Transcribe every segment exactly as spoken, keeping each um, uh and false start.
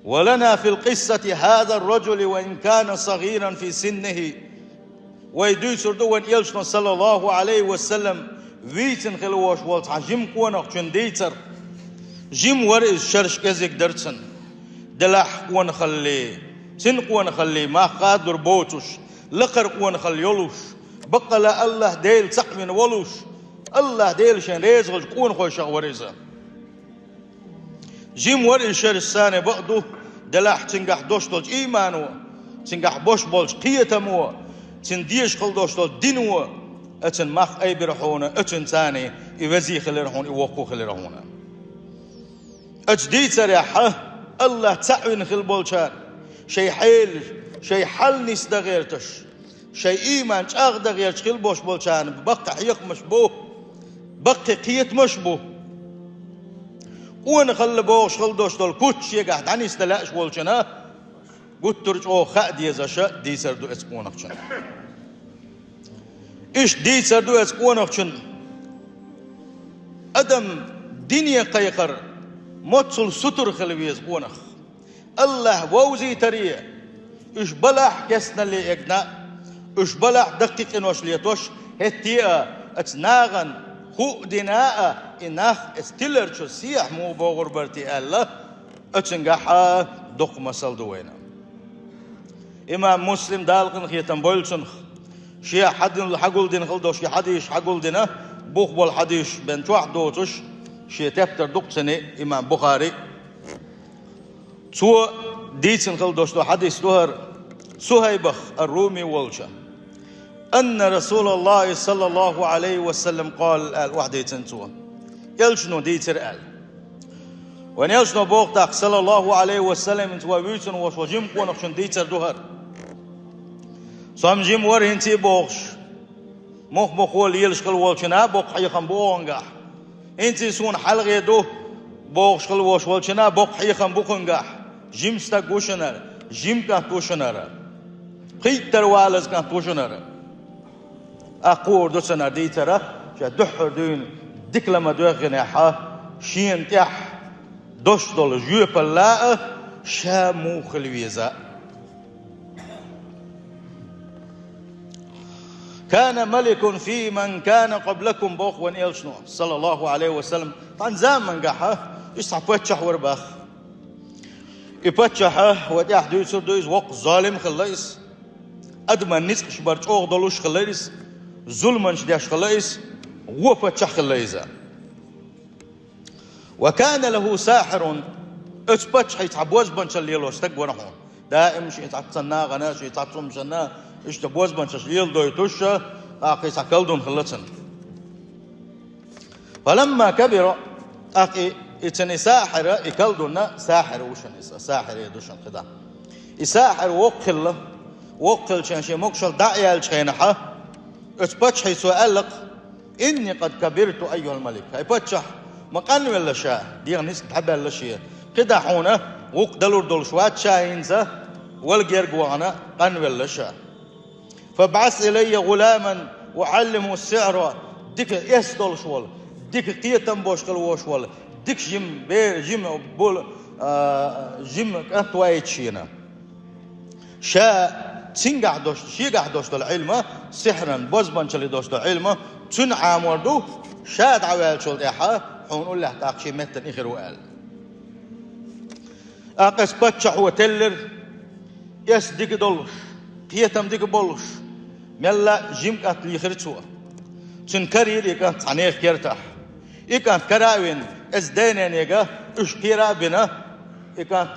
ولنا في القصة هذا الرجل وإن كان صغيرا في سنه. Вай дуьйцур ду вайн Элчано, саллаллаху Ӏалайхи ва саллам, вийцина хила волуш волу цхьа жима къонахчун дийцар. Жима вара иза, шераш кӀезиг дара цуьнан. Делахь къонахалле, цуьнан къонахалле мах хадур боцуш, лакхара къонахалла йолуш, баккъала АллахӀ Дела цхьаъ вина волуш, АллахӀ Дела шен реза хилчу къонахойшах вара иза. Жима вара иза шераш санна бакъ ду, делахь цуьнгахь долуш долчу иймано, цуьнгахь болуш болчу кхетамо, цуьнан дезаш хила долуш долчу дино, оцунна мах айбира хьуна, оцунна царна и везий хилира хьуна, и воккхо хилира хьуна. Оцу дийцарехь АллахӀ цхьаъ вина хила болчарна, шайн хьелаш, шайн хьал нисдан гӀерташ, шайн ийман чӀагӀдан гӀерташ хила болуш болчарна баккхий хьехамаш бу, баккхий кхетамаш бу. Къонахалла бохуш хила долуш долу куц шегахь дӀанисдан лаьаш волчунна гуттар а чӀогӀа хаа дезаш дийцар ду оцу къонахчун. Иштта дийцар ду оцу къонахчун: адам дине кхайкхар моццул сутара хила веза къонах. АллахӀ вовзийтаре, уьш балахь кестналле эгна, уьш балахь даккхий къинош летош, хӀетте а оцу нахана хӀуъа дина а, и нах оцу тиларчу сехьа муха богӀур бара те аьлла, оцуьнгахь а доккха масал ду вайна. Имам Муслим, Дала къинхетам бойла цунах, шен хьадин-, хьагулдина хила долуш и хьадисаш хьагулдина, бух болу хьадисаш бен чохь доцуш, шен тептар ду-кх цуьнан имам Бухари. Цо дийцина хила долуш долу хьадис ду хӀара, Сухайбах ар-Руми волчу: «Анна Расулаллахи саллаллаху Ӏалайхи ва саллам къала», аьлла, охьадийцина цо. Элчано дийцира аьлла. Вайн Элчано боху тӀаккха, саллаллаху Ӏалайхи ва саллам, хӀинца вай вуьйцун волуш волу жима къонахчун дийцар ду хӀара. Со-м жима вара хӀинца а бохуш, мух-мухо лелаш хила волчунна боккха хьехам бу онгахь. ХӀинца а суна хьалхе ду бохуш хила волуш волчунна боккха хьехам бу кхуьнгахь. Жима стаг ву шуна хӀара, жима кӀант ву шуна хӀара. Пхийттара валаза кӀант ву шуна хӀара. ТӀаккха хуур ду цунна дийцар, ша дуьххьара дуьйна дика ла ма-доьгӀинехь, шена тӀехь долуш долу жоьпалла а, ша муха хила веза. «Кана маликун фи ман кана къаблакум», боху вайн Элчано, саллаллаху Ӏалайхи ва саллам, тхан замангахь иштта цхьа паччахь вара боху. И паччахь, вай тӀехь дуьйцур ду иза, воккха золим хилла иза. Адаман ницкъаш бар чӀогӀа долуш хилла иза, зуламаш деш хилла иза, вон паччахь хилла иза. «Ва кана лаху сахьирун», оцу паччахье цхьа бозбанчалла лелош стаг вара хьуна. Даим шен цхьацца нахана, шен цхьацца хӀуманашна иштта бозбанчаш леладойтуш, тӀаккха и цхьа колдун хилла цуьнан. «Фаламма кабира», тӀаккха и, и цуьнан и сахьир, и колдун сахьир ву шуна иза, сахьире ду шуна кхидӀа. И сахьир воккха хилла, воккха хилча шен могушалла дӀа а яьллачу хенахь, оцу паччахье цо аьлла-кх: «Инни къад кабирту, айюхал малик». ХӀай паччахь, ма къанвелла ша, дегӀан ницкъ дӀабаьлла шен. КхидӀа хьуна гӀуллакх далур долуш вац ша хӀинца, вала герга вахана къанвелла ша. «ФабӀас илайя гӀуламан уӀаллимуху ссихьра». Дика эс долуш волу, дика кхетам болуш хила волуш волу, дика жима бер-, жима бул-, а, жима кӀант вайта шена. Ша цуьнгахь долуш, шегахь долуш долу Ӏилма, сихьран, бозбанчаллин долуш долу Ӏилма, цуьнан Ӏамор ду, ша дӀаваьллачул тӀаьхьа хьуна уллехь тӀаккха шен меттана и хир ву аьлла. ТӀаккха оцу паччахьо теллира, эс дика долуш, кхетам дика болуш, мелла а жима кӀант лийхира цо. Цуьнан карийра и кӀант цхьа нехан кертахь. И кӀант кара а вина, оцу ден-ненега уьш кхера а бина, и кӀант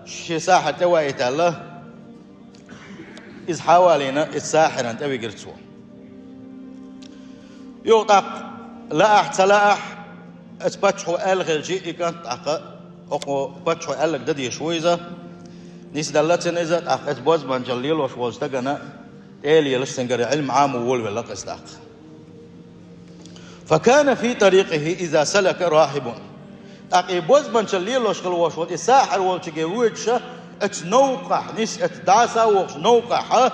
шен сахьар тӀе ваийталла, иза хьавалийна, иза сахьаран тӀе вигира цо. Юха тӀаккха, лаахь ца лаахь, оцу паччахьо аьлла хилча, и кӀант тӀаккха, оцу паччахьо аьлларг дан дезаш ву иза. Нисделла цуьнан иза, тӀаккха оцу бозбанчалла лелош волчу стагана тӀе а лелаш, цуьнгара Ӏилма Ӏамо волавелла-кх иза тӀаккха. «Факана фи тарикъихи иза салака рахибун». ТӀаккха и бозбанчалла лелош хила волуш волу и сахьар волчуьнга воьдуш, оцу новкъахь, нис оцу дӀаса а вохуш новкъахь,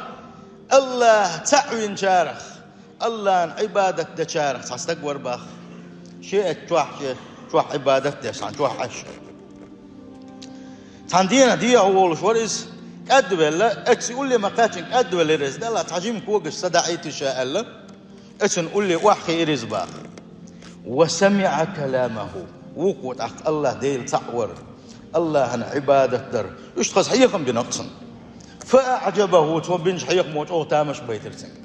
АллахӀ цхьаъ винчарах, АллахӀан Ӏибадат дечарах цхьа стаг вара боху. Шен оцу чохь, шен чохь Ӏибадат деш, цхьана чохь Ӏаш. Цхьана дийнахь дехьа волуш вара иза, кӀадвелла, эцци улле ма-кхаьччина кӀадвеллера иза, Делахь цхьа жима когаш са даӀийта ша аьлла, эццун улле охьахиира иза баха. «Ва самиӀа каламаху». Вукхо тӀаккха АллахӀ Дела цхьаъ вара, АллахӀан Ӏибадат дара. Иштта хаза хьехам бина кху цунна. «Фа аӀжабаху», цо бинчу хьехамо чӀогӀа тамаш байтира цуьнга.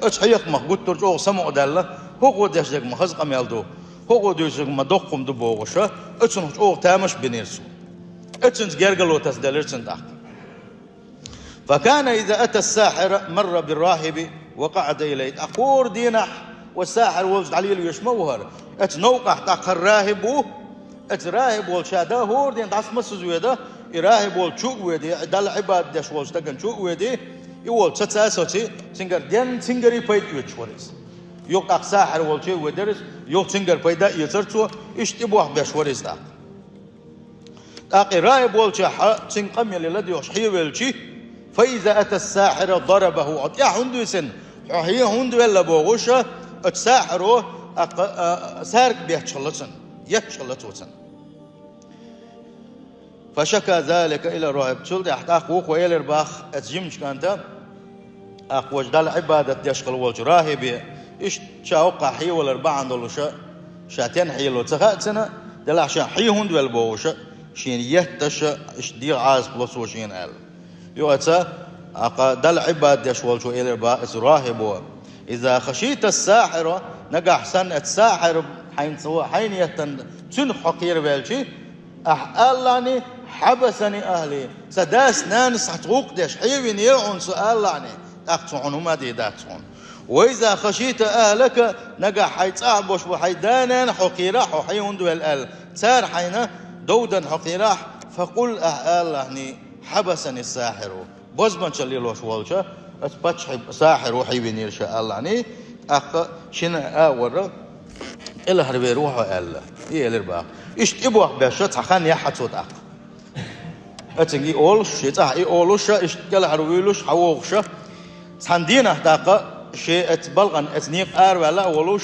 Оцу хьехамах гуттар а чӀогӀа самукъадаьлла, хӀокхо деш дерг ма хаза къамел ду, хӀокхо дуьйцург ма доккха хӀума ду бохуша, оцунах чӀогӀа тамаш бинера цо. Оцуьнца гергарло тасаделира цунна тӀаккха. «Факана иза ата ас-сахьира марра бир-рахиби ва къаӀада илайхӀи». ТӀаккха хӀора дийнахь оцу сахьир волчу дӀалелавеш ма ву хӀара. Оцу новкъахь тӀаккха хӀара рахиб ву, оцу рахиб волчу ша дан хӀора дийнахь дӀасамассаза веда, и рахиб волчу чу а ведий, Далла Ӏибадат деш волчу стагана чу а ведий, и волчу саца а соций, цуьнгара денна, цуьнгаре пайда оьцуш вара иза. Юха тӀаккха сахьир волче а ведара иза, юха цуьнгара пайда а эцара цо, иштта тӀебохбеш вара иза тӀаккха. ТӀаккха и рахиб волчохь цуьнга къамел ладоьгӀуш хьевелчи, «Фа иза ата ас-сахьира дарабаху», хьо тӀаьхьа хӀунда висина, хьо хье хӀунда велла бохуша, оцу сахьиро, тӀаккха, а, сарг бетташ хилла цунна, етташ хилла цо цунна. «Фа шака залика ила рахиб». Цул тӀаьхьа тӀаккха вукхо элира баха оцу жимачу кӀанта, тӀаккха важа Далла Ӏибадат деш хилла волчу рахибе, иштта ша хӀокхахь хьевалар бахьана долуша, ша тен хьело ца хаьа цуьнан, делахь ша хье хӀунда велла бохуша, шена етташа, иштта дегӀан Ӏазап ло цо шена аьлла. Юха оцу, тӀаккха Далла Ӏибадат деш волчо элира баха оцу рахибо: «Иза хашийта ас-сахьира», нагахь санна оцу сахьир хьайна цо, хьайна еттан цуьнах хьо кхеравелчи, ахь алалахьний: «Хьабасани ахьли», сан дас-нанас хьаца гӀуллакх деш хьевинера хьуна со алалахьний, тӀаккха цо хьуна хӀума а дийр дац хьуна. «Ва иза хашийта ахьлака», нагахь хьайн цӀахь болуш болу хьайн да-нана хьо кхерахь, хьо хье хӀунда велла аьлла, цара хьайна дов дан хьо кхерахь, «факъул», ахь алалахьний: «Хьабасани ас-сахьиру». Бозбанчалла лелош волча оцу паччахьан сахьиро хьевинера ша алалахьний, тӀаккха шина а вара, кӀелхьарвер ву хьо аьлла, и элира баха. Иштта тӀебохбеш цхьа хан яхьа цо тӀаккха. Оцуьнга и олуш, шен цӀахь и олуша, иштта кӀелхьарвуьйлуш, хьан вогӀуша, цхьана дийнахь тӀаккха шен оцу балкъана оцу некъа араваьлла а волуш,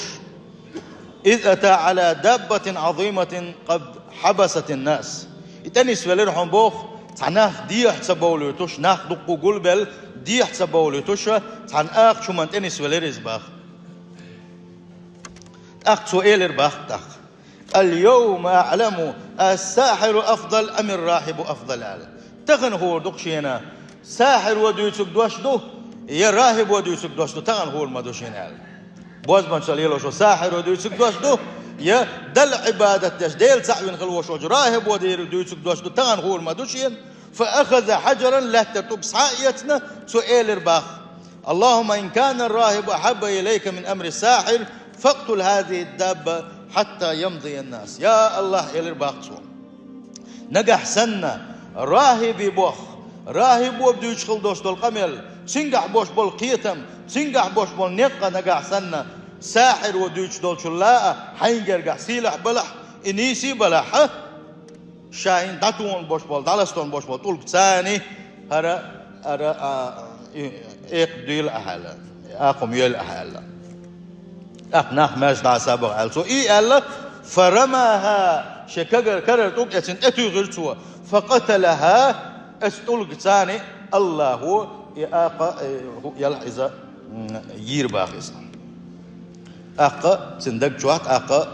«Из ата Ӏала даббатин Ӏазиматин къад хьабасатин нас». И тӀенисвелира хьуна боху, цхьа нах дехьа ца бовлуьйтуш, нах дуккха гулбелла, дехьа ца бовлуьйтуша, цхьана акхачу хӀуманна тӀенисвелира иза баха. ТӀаккха цо элира баха тӀаккха: «Ал-йовма аӀламу ас-сахьиру афдал ам ар-рахибу афдал», аьлла. Тахана хуур ду-кх шена, сахьиро дуьйцург дош ду, я рахибо дуьйцург дош ду, тахана хуур ма ду шена аьлла. Бозбанчалла лелош волу сахьиро дуьйцург дош ду, я Далла Ӏибадат деш, Дела цхьаъ вина хила волуш волчу рахибо дийр дуьйцург дош ду, тахана хуур ма ду шена. Фа ахаза хьаджаран, лаьттара тӀулг схьа а эцна, цо элира баха: «Аллахумма ин кана ар-рахибу ахьабба илайка мин амри ас-сахьир, факътул хьазихи ад-дабба хьатта ямдия ан-нас». Я АллахӀ, элира баха цо. Нагахь санна рахиби боху, рахибо дуьйцуш хила долуш долу къамел, цуьнгахь болуш болу кхетам, цуьнгахь болуш болу некъ а нагахь санна, сахьиро дуьйцуш долчул а хьайн гергахь сийлахь балахь, и нийса а балахь, ша хӀинца дӀатухун болуш болу, дӀаластон болуш болу тӀулг цани, хӀара, хӀара, а, и, экха дуьйла ахьа аьлла, акхум йойла ахьа аьлла. ТӀаккха нах маьждигехь дӀасабаха аьлла цо, и аьлла, фарамаха, шен кагар-, карара тӀулг эцна тӀетуьйхира цо, факъаталаха, эцу тӀулг цани АллахӀо и акха, э, хӀу-, яла иза, м, йийр баха иза. ТӀаккха цуьнан даг чохь, тӀаккха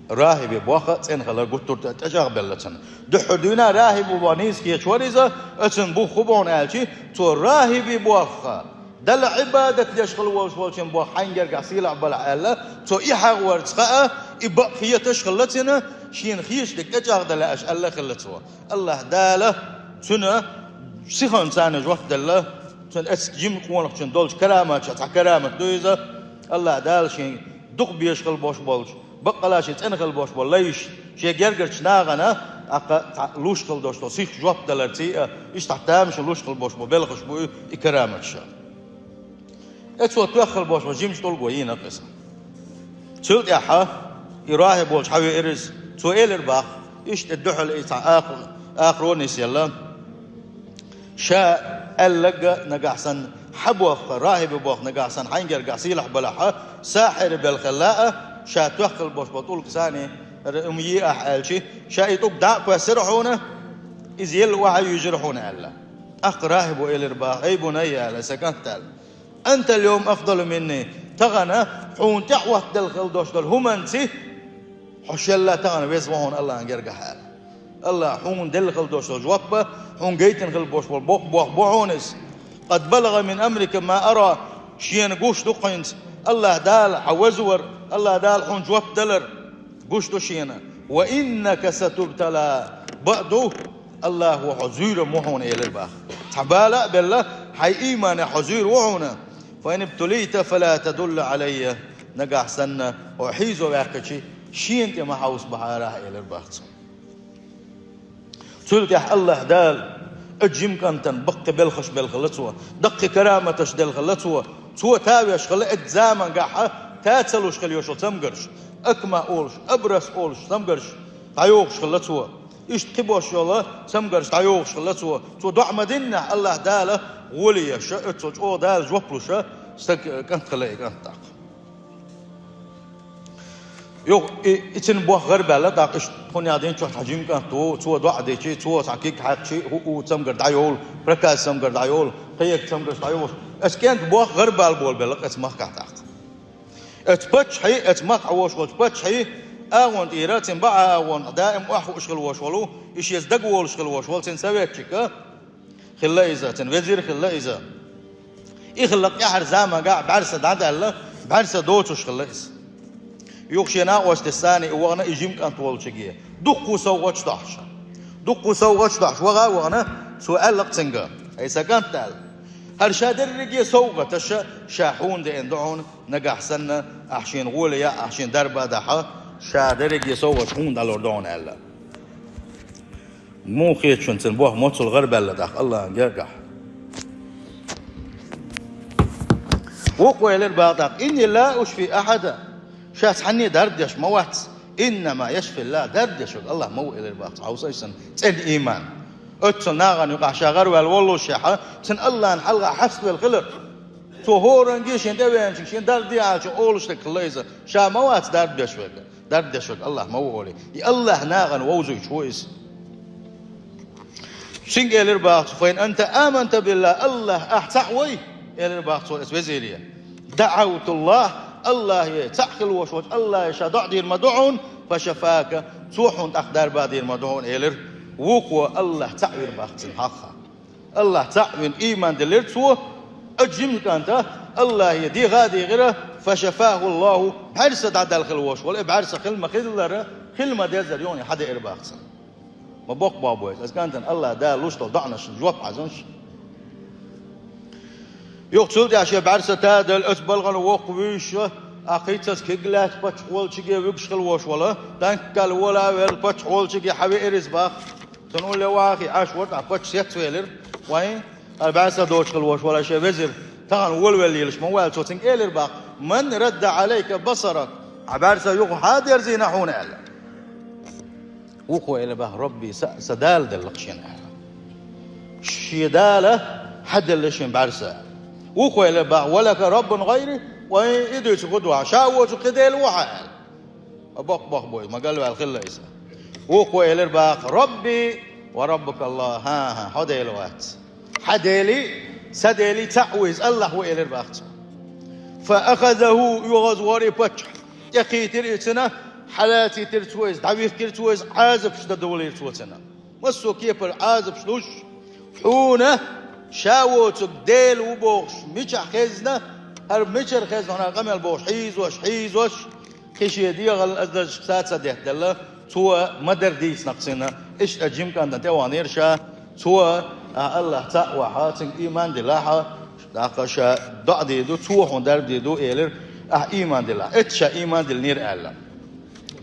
рахиби бохха цӀена хилар гуттар а тӀечӀагӀбелла цунна. Дуьххьара дуьйна рахиби боху нийса кхеташ вара иза, оцунна бух хӀун боху аьлчи, цо рахиби бохха, Далла Ӏибадат деш хила волуш волчун боху хьайн гергахь сийлахь балахь аьлла, цо и хьагӀварца хаьа, и бакъ хеташ хилла цуьнан, шена хеташ дерг тӀечӀагӀдан лаьаш аьлла хилла цо. АллахӀ Дала цуьнан сихонца жоп делла, цуьнан эцу жима къонахчун долчу караматех цхьа карамат ду иза. АллахӀ Дала шен дукха безаш хила болуш болчу, баккъала шен цӀена хила болуш болу лайш, шен гергарчу нахана, тӀаккха цхьа луш хила долуш долу сих жоп даларций а, иштта тамашийна луш хила болуш болу белхаш бу и караматаш. Эцо тоьхна хила болуш болу жимачу тӀулго йийна иза. Цул тӀаьхьа и рахиби волчу хьан веара иза. Цо элира баха, иштта дуьхьал и цхьа акха-, акхаро нисъелла. Ша аьлларг а нагахь санна, хьан бохха, рахиби бохха нагахь санна, хьайн гергахь сийлахь балахь, сахьири белла хилла а, ша тоьхна хила болуш болу тӀулг цани, р-, ум йи ахь аьлчи, ша и тӀулг дӀа а кхоьссира хьуна, Иза елла охьа а юьйжира хьуна аьлла. ТӀаккха рахӀибо элира бах: «Ай бунайя», аьлла, сан кӀант аьлла. «Анта аль-йовма афдалу минни». Тахана хьуна тӀехь оттаделла хила долуш долу хӀуманца хьо шелла тахана веза ву хьуна Аллахьан гергахь аьлла. Аллахьа хьуна делла хила долуш долу жоп а, хьуна гайтина хила болуш болу боккха бохам бу хьуна иза. «Къад балагъа мин амрика ма ара». Шена гуш ду хьуна хӀинца Аллахь Дала хьан везавар, Аллахь Дала хьуна жоп далар гуш ду шена. «Ва иннака сатубтала». Бакъ ду, Аллахьа хьо зуьйр-м ву хьуна, элира бах. Цхьа бала а белла, хьайн ийманехь хьо зуьйр ву хьуна. «Фа ин ибтулийта фала тадулла Ӏалаййа». Нагахь санна хьо хьийзо ваьккхича, шена тӀе ма хьовса бахьара, элира бах цо. Цул тӀаьхьа Аллахь Дала а жима кӀантана баккхий белхаш белла хилла цо, даккхий караматаш делла хилла цо. Цо тавеш хилла оцу заманчохь та ца луш хила йолуш йолу цамгарш, акма олуш, абрас олуш цамгарш дӀайохуш хилла цо. Иштта кхин бош йолу цамгарш дӀайохуш хилла цо. Цо доӀа ма диннехь, Аллахь Дала гӀоле еш, оццул чӀогӀа Дала жоп луш стаг, кӀант хилла и кӀант тӀаккха. Юха и, и цуьнан бох гӀарабаьлла, тӀаккха иштта кхунах динчохь цхьа жима кӀант ву, цо доӀа дичи, цо цхьа киг хьаькхчи, хӀу-, хӀу цамгар дӀайовла, проказ цамгар дӀайовла, кхин цамгарш дӀайовлуш. Оцу кӀентан бох гӀарабала болабелла оцу махкахь тӀаккха. Оцу паччахьий, оцу махкахь волуш волчу паччахьий агӀон тӀера, цуьнан баӀа агӀон даим охьахууш хила волуш волу, и шеца дагаволуш хила волуш волу цуьнан советчик а, хилла иза, цуьнан везир хилла иза. И хилла тӀаьхьара заманчохь бӀаьрса дӀадаьлла, бӀаьрса доцуш хилла иза. Юха шен накъостаца цхьаьна и вахана и жима кӀант волчуьнга. Дуккха совгӀаташ дохьуш. Дуккха совгӀаташ дохьуш ваха а вахана, цо аьлла-кх цуьнга: «Ай сан кӀант, — аьлла, — хӀара ша дерриге а совгӀаташ ша хьуна деана ду хьуна, нагахь санна ахь шена гӀоле яхь, ахь шена дарба а дахь, ша дерриге а совгӀаташ хьуна дӀалур ду хьуна», — аьлла. Муха хеташ ву цуьнан бох моццул гӀарабаьлла тӀаккха Аллахьан гергахь? Вукхо элира бах тӀаккха: «Инни ла ашфи ахьадан». Ша цхьанне а дарба деш ма вац. «Иннама яшфиллахь», дарба деш верг Аллахь ма ву, элира бах цо, хьовсийша цуьнан цӀена ийман. Оццул нахана юкъахь ша гӀараваьлла воллушехь, цуьнан Аллахьан хьалха хьаставелла хилар. Цо хӀоранге а шен тӀевеанчуьнга, шен дарба де аьлча олуш дерг хилла иза. Ша ма вац дарба деш верг. Дарба деш верг Аллахь ма ву олий. И Аллахь нахана вовзуьйтуш ву иза. Цуьнга элира бах цо: «Фа ин анта аманта биллахь», Аллахь ахь цхьаъ вай, элира бах цо оцу везире. «ДаӀавтуллахь», Аллахье, цхьаъ хила волуш волчу Аллахье ша доӀа дийр ма ду хьуна, «фа шафака», цо хьуна тӀаккха дарба дийр ма ду хьуна, элира. Вукхо Аллахь цхьаъ вира бах цуьнан хьалха. Аллахь цхьаъ вина ийман диллира цо, оцу жима кӀанта Аллахье дегӀа а дийгӀира, «фа шафахуллаху», бӀаьрса дӀадаьлла хила волуш волу, и бӀаьрса хила ма-хиллара, хила ма-дезара юха хьадеара бах цунна. Ма боккха бохам бу иза, оцу кӀантана Аллахь Дала луш долу доӀанашна жоп хьаьжна. Юха цул тӀаьхьа шен бӀаьрса тадала, оцу балхана воккха вуьйш, а кхийцаза кег лаьцна паччахь волчуьнга вуьгуш хила волуш волу, танкал вола а велла паччахь волчуьнга хьавеара иза бах. Цунна улле вахий Ӏаш вара, тӀаккха паччахь сецвелира. Вайн, хӀара бӀаьрса доцуш хила волуш волу шен везир тахана волавелла лелаш ма ваьлла, цо цуьнга элира бах: «Ман радда Ӏалайка басарак?» Хьан бӀаьрса юха хьан дерзийна хьуна аьлла. Вукхо элира бах: «Рабби, са, сан Дала делла-кх шена», — аьлла. Шен Дала хьаделла шен бӀаьрса. Вукхо элира бах: «Ва лака раббун гӀайри?» Вайн, и дуьйцург хӀун ду хьан? Ша воцург кхин Дела ву хьан аьлла. Ма боккха бохам бу иза, ма галваьлла хилла иза. Вукхо элира бах: «Рабби ва раббукаллахь». ХӀан-хӀа, хьо Дела вац. Хьан Делий, сан Делий цхьаъ ву иза, Аллахь ву, элира бах цо. Фа ахазаху, оьгӀазвора и паччахь. ТӀекхийтира и цунна, хьалацийтира цо иза, дӀавихкира цо иза, Ӏазапаш дан долийра цо цунна. Массо а кепара Ӏазапаш луш, хьуна ша воцург Дела ву бохуш мичахь хезна, хӀара мичара хезна хьуна къамел бохуш, хьийзош, хьийзош, кхин шен дегӀалла аза дазашка са ца деттаделла, цо ма-дарра дийцина-кх цунна, иштта жима кӀантана тӀеваханера ша, цо, а, Аллахь цхьаъ вахь, цуьнга ийман дилахь, тӀаккха ша доӀа дийр ду, цо хьуна дарба дийр ду, элира, ахь ийман дилахь. Эццахь ша ийман диллинера аьлла.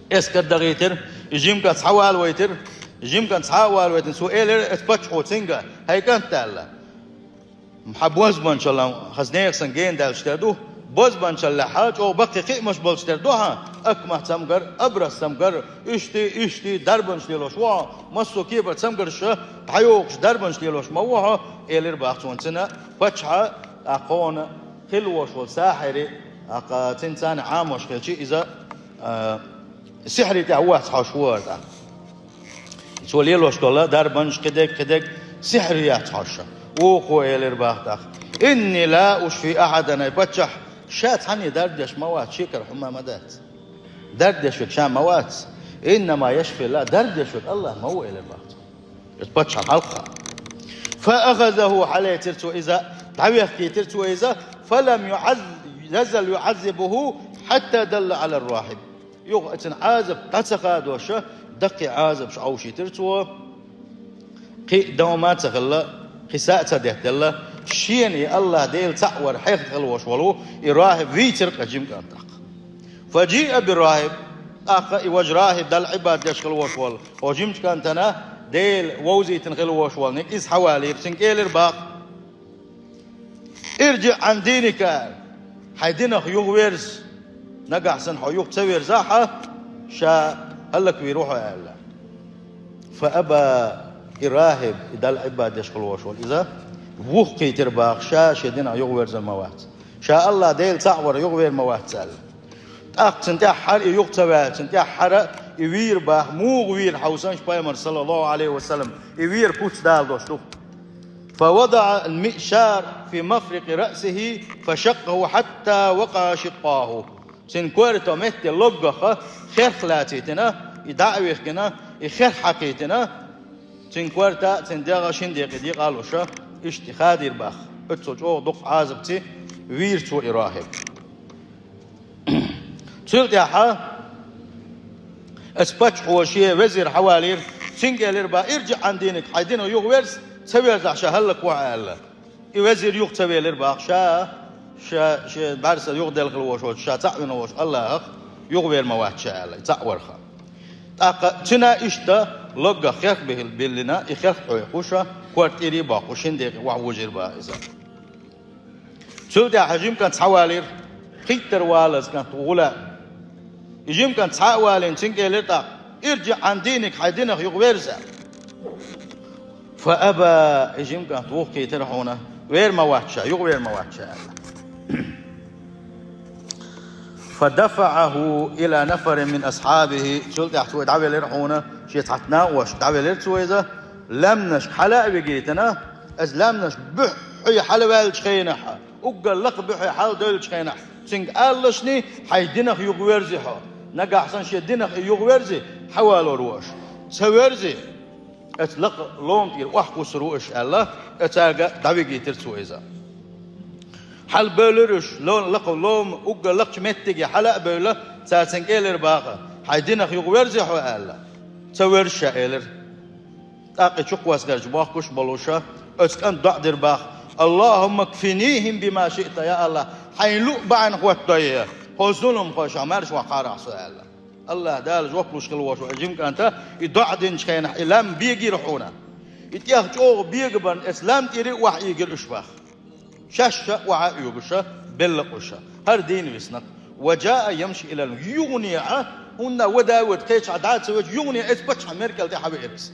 Эскар дахийтира, и жима кӀант схьавалавайтира, и жима кӀант схьа а валавайтина, цо элира оцу паччахьо цуьнга: «ХӀай кӀант, — аьлла, — хьан бозбуанчаллан хаза нехан сан гена даьллаш тера ду, бозбуанчаллехь чӀогӀа баккхий кхиамаш болчу тера ду хьан, акма цамгар, абрас цамгар, иштта, иштта дарбанаш лелош ву хьо, массо а кепара цамгарш дӀайохуш дарбанаш лелош ма ву хьо», — элира бах цунна цуьнан паччахьа, а кхона хилла волуш волу сахьири, а кха цуьнца цхьаьна Ӏамош хилча иза, а, сихьри тӀехь воцу хьожуш вара тӀаккха. Цо лелош долу дарбанаш кхидерг, кхидерг сихьр яц хьожуш. Вукхо элира боху тӀаккха: «Инни ла ушфи ахьадан», ай паччахь, ша цхьанне дарба деш ма вац, шекара хӀума ма дац. Дарба деш верг ша ма вац. «Иннама яшфи Аллах», дарба деш верг Аллах ма ву, элира боху цо. Иза паччахьна хьалха. Фа ахазаху, хьалецира цо иза, дӀавехкийтира цо иза, фалам юӀаз-, язал юӀаззибуху хьатта далла Ӏала рахиб. Юха оцу Ӏазап дӀа ца хадош, даккхий Ӏазапаш Ӏовшийтира цо. Кхин а дов ма ца хилла, кхин са а ца детталла, шена и Аллах Дела цхьаъ вар хьехна хила волуш волу и рахиб вийцира-кх жима кӀант тӀаккха. Фа жиъа би рахиб, тӀаккха и важа рахиб, Далла Ӏибадат деш хила волуш волу, хӀокху жимачу кӀантана Дела вовзийтина хила волуш волу ниг, иза схьавалийра, цуьнга элира боху: «ИржиӀ Ӏан диника», хьайн динах юхаверза, нагахь санна хьо юха ца верзахь, ша хӀаллаквийр ву хьо аьлла. Фа аба, и рахиб, и Далла Ӏибадат деш хила волуш волу иза, вухкхийтира боху, ша шен динах юхаверзар ма вац. Ша Аллах Дела цхьаъ вар юхавер ма вац аьлла. ТӀаккха цуьнан тӀаьххьара и юха ца ваьлла, цуьнан тӀаьххьара и вийра боху, муха вийра хьовсанаш Пайхамар, саллаллаху Ӏалайхи ва саллам, и вийра пуц даладош ду. Фа вадаӀа ал-миъшар фи мафрикъи раъсихи, фа шаккъаху хьатта вакъаӀа шиккъаху. Цуьнан коьрта метте логгах херх лацийтина, и дӀа а вихкина, и херх хьакхийтина, цуьнан коьрта а, цуьнан дегӀ а шина декъе декъа а луш, иштта и хадийра боху. Оццул чӀогӀа дукха Ӏазапца вийра цо и рахиб. Цул тӀаьхьа оцу паччахьо шен везир схьавалийра, цуьнга элира боху: «ИржиӀ Ӏан диника, хьайн динах юхаверза, ца верзахь ша хӀаллакву хьо», аьлла. И везир юха ца велира боху, ша, ша шен бӀаьрса юхаделла хила волуш волчу, ша цхьаъ вина волчу Аллахах юхавер ма вац ша аьлла, и цхьаъ варх. ТӀаккха цуьнан иштта логгах херх бил-, биллина, и херх хьоькхуш, коьрта тӀера а боккхуш, шина декъе охьавужийра боху иза. Цул тӀаьхьа жима кӀант схьавалийра, кхиттара валаза кӀант ву гӀулам. И жима кӀант схьа а валийна, цуьнга элира тӀаккха: «ИржиӀ Ӏан диника, хьайн динах юхаверза». Фа аба, и жима кӀант вухкхийтира хьуна, вер ма вац ша, юхавер ма вац ша аьлла. Фа дафаӀаху ила нафарин мин асхьабихи, цул тӀаьхьа цо дӀавелира хьуна, шен цхьацца накъосташка дӀавелира цо иза, лаьмнашка хьала а вигийтина, иза лаьмнаш буьххье хьалаваьллачу хенахь, уггар лакха буьххье хьаладевллачу хенахь, цуьнга алалашний, хьайн динах юхаверзи хьо, нагахь санна шен динах и юхаверзи, схьавалор ву аша. Ца верзи, оцу лакха лома тӀера охьакхуссур ву аша аьлла, оцаьрга дӀавигийтира цо иза. Хьалабевлира уьш, ло-, лакха лома уггар лакхачу меттиге хьала а бевлла, цара цуьнга элира боху: «Хьайн динах юхаверзи хьо», аьлла. «Ца верза ша», элира. ТӀаккха и чукхоссарш бохкуш болуш, оцу кӀанта доӀа дира боху: «Аллахумма кфинихим бима шиъта, я Аллах, хьайна луъу бахьана хӀоттадойла хӀокху зуламхошах, маьрша ваккхахьара ахь со», аьлла. Аллах Дала жоп луш хила волуш ву и жима кӀанта, и доӀа динчу хенахь, и лам бегийра хьуна. И тӀех чӀогӀа бегабарна, оцу лам тӀера а охьаийгира уьш боху. Шаьш а охьа а оьгуш, белла а къуьш. ХӀара дийна висна. Ва жаа ямши илал югӀни, а, хӀунда вада а вада, кхечахьа дӀа а ца веача, югӀни, оцу паччахьан мер кӀел тӀе хьавеара иза.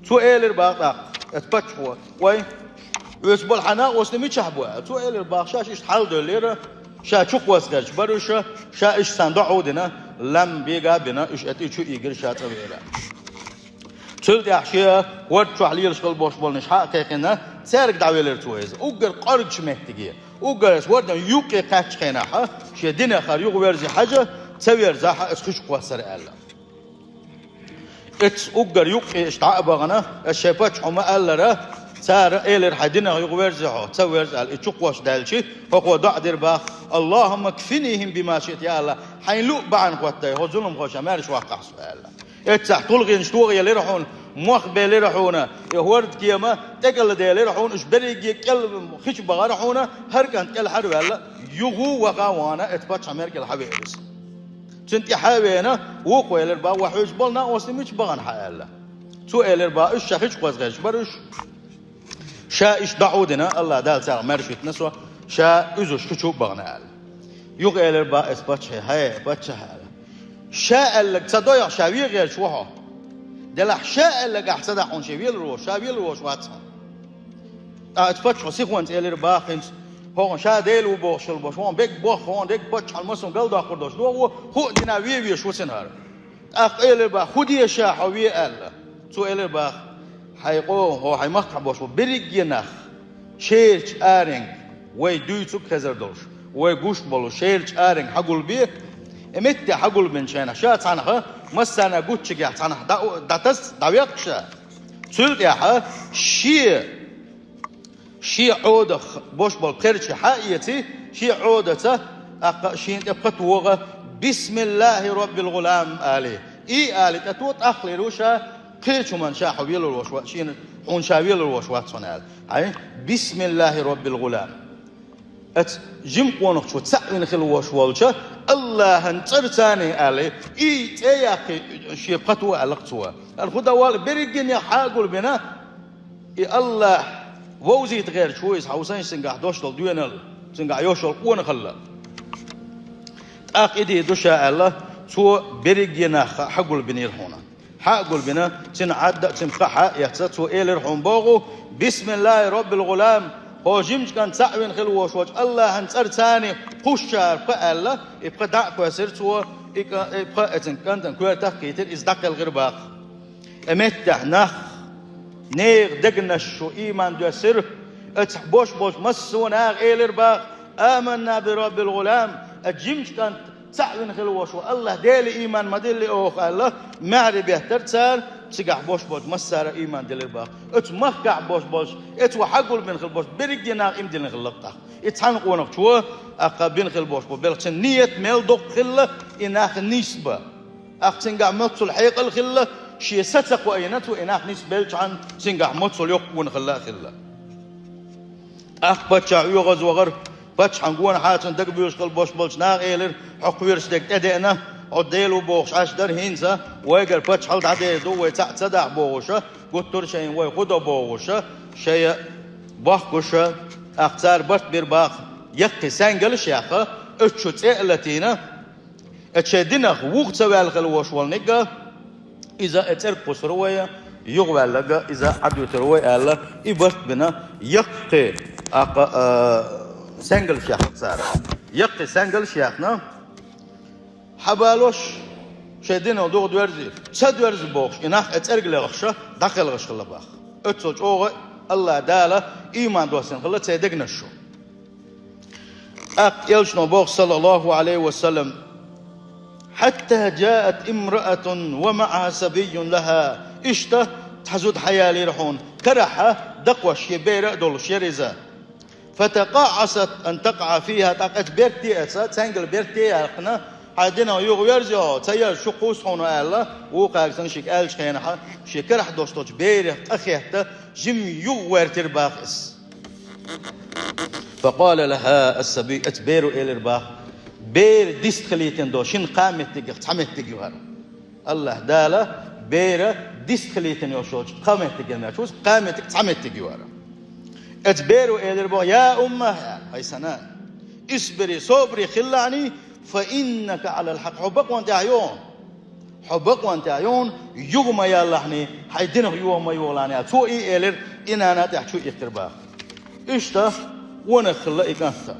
Цо элира боху тӀаккха оцу паччахьо: «Вай, оьцу болу хьан накъостий мичахь бу?» аьлла. Цо элира боху: «Шаьш иштта хьаладевллера, ша чукхоссарш бара уьш, ша иштта царна доӀа а дина, лам бега а бина, уьш тӀе чу ийгира, ша цӀа веара». Цул тӀаьхьа шен хӀорда чохь лелаш хила болуш болнаш хьа а кхайкхина, цаьрга дӀавелира цо иза. Уггар кӀоргачу меттиге, уггар оцу хӀордан юккъе кхаьччу хенахь, шен динах хӀара юхаверзи хьажа, ца верзахь, аса хи чу кхоссара аьлла. Оцу уггар юккъе иштта дӀа а бахана, аса шайн паччахьо ма-аллара, цара элира: «Хьайн динах юхаверзи хьо, ца верза», аьлла, и чукхоссадаьлча, хӀокхо доӀа дира боху: «Аллахумма кфинихим бима шиъта, я Аллах, хьайна луъу бахьана хӀоттадойла хӀокху зуламхошах, маьрша ваккхахьа со», аьлла. Эццахь тулгӀенаш тохаелира хьуна, мох белира хьуна, и хӀордкема тӀекӀалделира хьуна, уьш берриге кӀел хи чу бахара хьуна, хӀара кӀант кӀелхьарваьлла, юха а ваха а вахана, оцу паччахьан мер кӀел хьавеара иза. Цунна тӀе хьа а веана, вукхо элира боху: «Вай, хьоьца болу накъостий мича бахана хьан?» аьлла. Цо элира боху: «Уьш ша хи чу кхозгӀерш бара уьш. Ша иштта доӀа а дина, Аллах Дала царах маьрша витина со, ша уьзуш хи чу а бахана», аьлла. Юха элира боху оцу паччахье: «ХӀай, паччахь, — аьлла, — ша аьлларг ца дойхьа, ша вен гӀерташ ву хьо. Делахь ша аьлларг ахь ца дахь хьуна, шен велар волуш, ша велар волуш вац хьо». ТӀаккха оцу паччахьо сихонца элира боху хӀинца: «ХӀокхуьнан ша Дела ву бохуш хила болуш, хӀокхуьнан бегга боху, хӀокхуьнан дегга паччахьалла массо а галдоккхур долуш ду, хӀуъа дина вен везаш ву цунна хӀара». ТӀаккха элира баха: «ХӀун де ша хьо ве?» — аьлла. Цо элира баха: «Хьай къо-, хьо хьай махкахь болуш болу берриге нах шерачу аренга, вай дуьйцург хезар долуш, вай гуш болу шерачу аренга хьагулбе». И меттехь хьагулбина шайна ша цхьанхьа, массарна гуччигехь цхьанхьа дӀа-, дӀатас, дӀавеккха ша. Цул тӀаьхьа шен Шен Ӏодах бош болу пхерчий хьа а эций, шен Ӏодаца, тӀаккха шена тӀе пхи тӀе вогӀа: «Бисмиллахи роббил гӀулам», — али. И али тӀе то, тӀаккха лийр ву ша, кхечу хӀуманна ша хьо велар волуш вац, шена хьуна ша велар волуш вац хьуна аьлла. Хьай, «Бисмиллахи роббил гӀулам». Аца жима къонахчо цхьаъ вина хила вош волча Аллахьан цӀарца аьлла, и цӀе яккхий шен пхи тӀе аьлла цо. Ала хӀун дан вала берриггенех хьагулбина, и Аллахь вовзийта гӀерташ ву иза, хьан сан цуьнгахь дош долу доьналла, цуьнгахь йош йолу къонахалла. ТӀаккха и дийр ду ша аьлла, цо берригге нах хьагулбинера хьуна. Хьа а гулбина, цуьнан Ӏадда а, цуьнан пха хьа а эцна, цо элира хьуна боху: «Бисмиллахи роббил гӀулам», хьо жимачу кӀант цхьаъ вина хила вош волчу Аллахьан цӀарца кхушшара пха аьлла, и пха дӀа а кхоьссира цо, и кӀа-, и пха эцна кӀантана коьртах а кхийтира, иза дӀакхелхира баха. И меттехь нах, нехан дегнаш чу ийман доьссира, аца бош болчу массо а наха элира баха: «Аманна би роббил гӀулам», а жимачу кӀант цхьаъ вина хила вош ву Аллахь Деле ийман ма-диллий оха аьлла, маьхьарий беттара цара, цигахь бош болчу массара а ийман дилира баха. Оцу махкахь бош болчу, эцо хьагулбина хила бош берригге нах ийман диллина хилла тӀаккха. И цхьана къонахчо, тӀаккха бина хила бош бу, белхачун ният мел доккха хилла, и нах нисбан. ТӀаккха цуьнгахь моццул хьекъал хилла, шен са ца кхоийна, цо и нах нисбелчхьана, цуьнгахь моццул йоккха къонахалла а хилла. ТӀаккха паччахь оьгӀаз вахара, паччахьан гонахьа цунна дагабуьйлуш хила бош болчу наха элира: «Хьо кхоьруш дерг тӀедеана, хьо Дела ву бохуш Ӏаш дара, хӀинца вайгара паччахьалла дӀадер ду, вай цхьаъ ца дахь бохуша, гуттара а шайна вай хӀун до бохуша, шайна бохкуша». ТӀаккха цара барт бира баха яккхий саьнгалш а яьхна, оцу чу цӀе а латийна, Эцу шайн динах вуха ца ваьлла хила вош волниг а, иза э цӀерга кхуссур ву вай, юхаваьлларг а иза Ӏадуьтур ву вай аьлла, и барт бина яккхий, тӀаккха, а, саьнгалш яьхна цара. Яккхий саьнгалш яьхна, хьабалош, шайн динах духу доьрзий, ца доьрзу бохуш, и нах э цӀерга лелхаш, дӀакхелхаш хилла баха. Оццул чӀогӀа Аллахь Дала ийман доссина хилла церан дегнаш чу. ТӀаккха элчано боху, саллаллаху Ӏалайхи ва саллам: «Хьатта джаат имраатун ва маӀаха сабийюн лаха». Иштта цхьа зуда хьаялийра хьуна, карахь дакхош шен бер а долуш яра иза. «ФатакъаӀасат ан такъаӀа фиха», тӀаккха эцу берте а эцна, цаьнгал берте а яьккхина, хьайн динах юхаверза хьо, ца ерза шу кхуссу хьуна аьлла, вукхаьрга санна шега аьллачу хенахь, шен карахь долуш долчу берех къахетта, жимма юхагӀертира баха иза. «Факъала лаха ас-сабий», эцу беро элира баха: «Бер дистхилийтина долу шина кхаа меттигах цхьа меттиг ю хӀара». Аллахь Дала бер дистхилийтина йолуш йолчу кхаа меттигах аьлла, кхаа меттиг цхьа меттиг ю хӀара. Эцу беро элира баха: «Я умма, хьай сан нана, исбири, собаре хилалахьаний, фа иннака Ӏалал хьакъ, хьо бакъонна тӀехь ю хьуна». Хьо бакъонна тӀехь юхана юха ма яллахьаний, хьайн динах юха ма йолахьаний, аьлла, цо и элира, и нана тӀехь чу иккхира баха. Иштта къонах хилла и кӀант.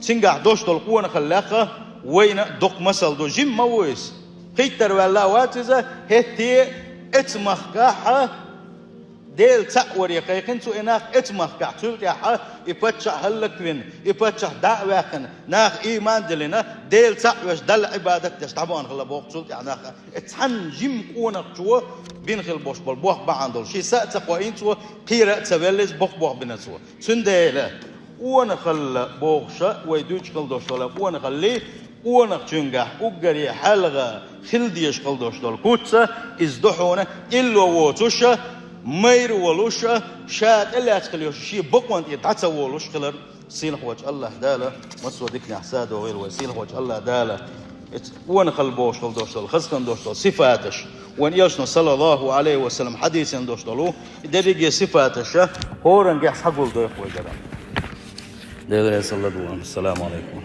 Цуьнгахь долуш долу къонахалла лаьцна вайна доккха масал ду, жимма ма ву иза. Пхийттара ваьлла а вац иза, хӀетте а эцу махкахь Дела цхьаъ варе кхайкхина цу и нах эцу махкахь, цул тӀаьхьа и паччахь хӀаллаквина, и паччахь дӀа а ваьккхина, нах ийман а диллина, Дела цхьаъ веш, Далла Ӏибадат деш дӀабахана хилла боху цул тӀаьхьа нах. Э, цхьана жимма къонахчо бина хила бош болу боху бахьана долуш. Шен са а ца кхоийна цо, кхера а ца велла иза, боккха боху бина цо. Цундела къонахалла бохуша вай дуьйцуш хила дош долу къонахаллий, къонахчуьнгахь уггаре хьалха хила дезаш хила дош долу куц а, иза ду хьуна, илла воцуша, майра волуша, ша тӀелаьцна хила йолуш, шен бакъонна тӀе дӀа ца волуш хилар. Сийлахьволчу Аллахь Дала массо а диканехь са а догӀийла вай. Сийлахьволчу Аллахь Дала эцу къонахалла бохуш хила дош долу, хаза хила дош долу сифаташ, вайн элчано, саллаллаху Ӏалайхи ва саллам, хьадийсина дош долу и дерриге сифаташ хӀоранна гехь схьагулдойла вай дара. Делера салла ду вайн. Ассаламу Ӏалайкум.